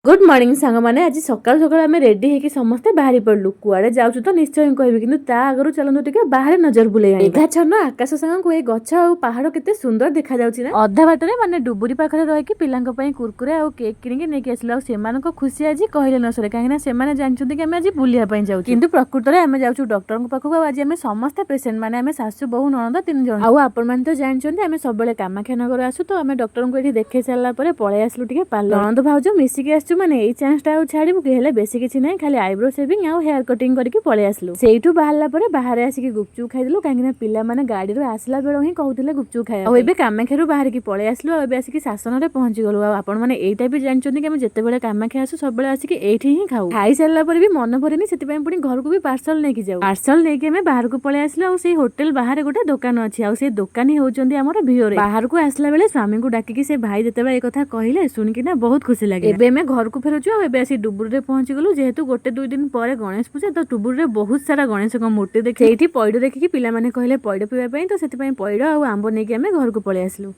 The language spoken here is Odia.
ଗୁଡ୍ ମର୍ଣ୍ଣିଂ ସାଙ୍ଗମାନେ। ଆଜି ସକାଳୁ ସକାଳୁ ଆମେ ରେଡି ହେଇକି ସମସ୍ତେ ବାହାରି ପଡ଼ିଲୁ। କୁଆଡ଼େ ଯାଉଛୁ ତ ନିଶ୍ଚୟ କହିବି, କିନ୍ତୁ ତା ଆଗରୁ ଚାଲନ୍ତୁ ଟିକେ ବାହାରେ ନଜର ବୁଲେଇ ଆଣିବା। ମେଘାଚ୍ଛନ୍ନ ଆକାଶ ସାଙ୍ଗକୁ ଏଇ ଗଛ ଆଉ ପାହାଡ଼ କେତେ ସୁନ୍ଦର ଦେଖାଯାଉଛି ନା? ଅଧା ବାଟରେ ମାନେ ଡୁବୁରି ପାଖରେ ରହିକି ପିଲାଙ୍କ ପାଇଁ କୁରକୁରେ ଆଉ କେକ୍ କିଣିକି ନେଇକି ଆସିଲୁ। ଆଉ ସେମାନଙ୍କ ଖୁସି ଆଜି କହିଲେ ନ ସରେ, କାହିଁକି ନା ସେମାନେ ଜାଣିଛନ୍ତି କି ଆମେ ଆଜି ବୁଲିବା ପାଇଁ ଯାଉଛୁ। କିନ୍ତୁ ପ୍ରକୃତରେ ଆମେ ଯାଉଛୁ ଡକ୍ଟରଙ୍କ ପାଖକୁ। ଆଉ ଆଜି ଆମେ ସମସ୍ତେ ପେସେଣ୍ଟ, ମାନେ ଆମେ ଶାଶୁ, ବୋହୂ, ନଣନ୍ଦ ତିନି ଜଣ। ଆଉ ଆପଣମାନେ ତ ଜାଣିଛନ୍ତି, ଆମେ ସବୁବେଳେ କାମାକ୍ଷାନଗର ଆସୁ। ତ ଆମେ ଡକ୍ଟରଙ୍କୁ ଏଠି ଦେଖେଇ ସାରିଲା ପରେ ପଳେଇ ଆସିଲୁ ଟିକେ ପାର୍ଲର। ନଣନ୍ଦ ଭାଉଜ ମିଶିକି ଆସିଛୁ, ମାନେ ଏଇ ଚାନ୍ସଟା ଆଉ ଛାଡ଼ିବୁ କି? ହେଲେ ବେଶୀ କିଛି ନାହିଁ, ଖାଲି ଆଇବ୍ରୋ ସେଭିଂ ଆଉ ହେୟାର କଟିଂ କରିକି ପଳେଇ ଆସିଲୁ। ସେଇଠୁ ବାହାରିଲା ପରେ ବାହାରେ ଆସିକି ଗୁପଚୁପ ଖାଇଦେଲୁ, କାହିଁକି ନା ପିଲାମାନେ ଗାଡ଼ିରୁ ଆସିଲା ବେଳ ହିଁ କହୁଥିଲେ ଗୁପଚୁପ ଖାଇବା। ଆଉ ଏବେ କାମାକ୍ଷାରୁ ବାହାରିକି ପଳେଇ ଆସିଲୁ ଆଉ ଏବେ ଆସିକି ଶାସନରେ ପହଞ୍ଚି ଗଲୁ। ଆଉ ଆପଣମାନେ ଏଇଟା ବି ଜାଣିଛନ୍ତି କି ଆମେ ଯେତେବେଳେ କାମାକ୍ଷା ଆସୁ, ସବୁବେଳେ ଆସିକି ଏଇଠି ହିଁ ଖାଉ। ଖାଇସାରିଲା ପରେ ବି ମନ ଭରେନି, ସେଥିପାଇଁ ପୁଣି ଘରକୁ ବି ପାର୍ସଲ ନେଇକି ଯାଉ। ପାର୍ସଲ ନେଇକି ଆମେ ବାହାରକୁ ପଳେଇ ଆସିଲୁ। ଆଉ ସେଇ ହୋଟେଲ ବାହାରେ ଗୋଟେ ଦୋକାନ ଅଛି ଆଉ ସେଇ ଦୋକାନୀ ହେଉଛନ୍ତି ଆମର ଭିଓରେ। ବାହାରକୁ ଆସିଲା ବେଳେ ସ୍ୱାମୀଙ୍କୁ ଡାକିକି ସେ ଭାଇ ଯେତେବେଳେ ଏ କଥା କହିଲେ, ଶୁଣିକି ନା ବହୁତ ଖୁସି ଲାଗେ। ଏବେ ଆମେ ଘରକୁ ଫେରୁଛୁ ଆଉ ଏବେ ଆସି ଡୁବୁରିରେ ପହଞ୍ଚି ଗଲୁ। ଯେହେତୁ ଗୋଟେ ଦୁଇ ଦିନ ପରେ ଗଣେଶ ପୂଜା, ତ ଡୁବୁରିରେ ବହୁତ ସାରା ଗଣେଶଙ୍କ ମୂର୍ତ୍ତି ଦେଖି, ସେଇଠି ପଇଡ଼ ଦେଖିକି ପିଲାମାନେ କହିଲେ ପଇଡ଼ ପିଇବା ପାଇଁ। ତ ସେଥିପାଇଁ ପଇଡ଼ ଆଉ ଆମ୍ବ ନେଇକି ଆମେ ଘରକୁ ପଳେଇ ଆସିଲୁ।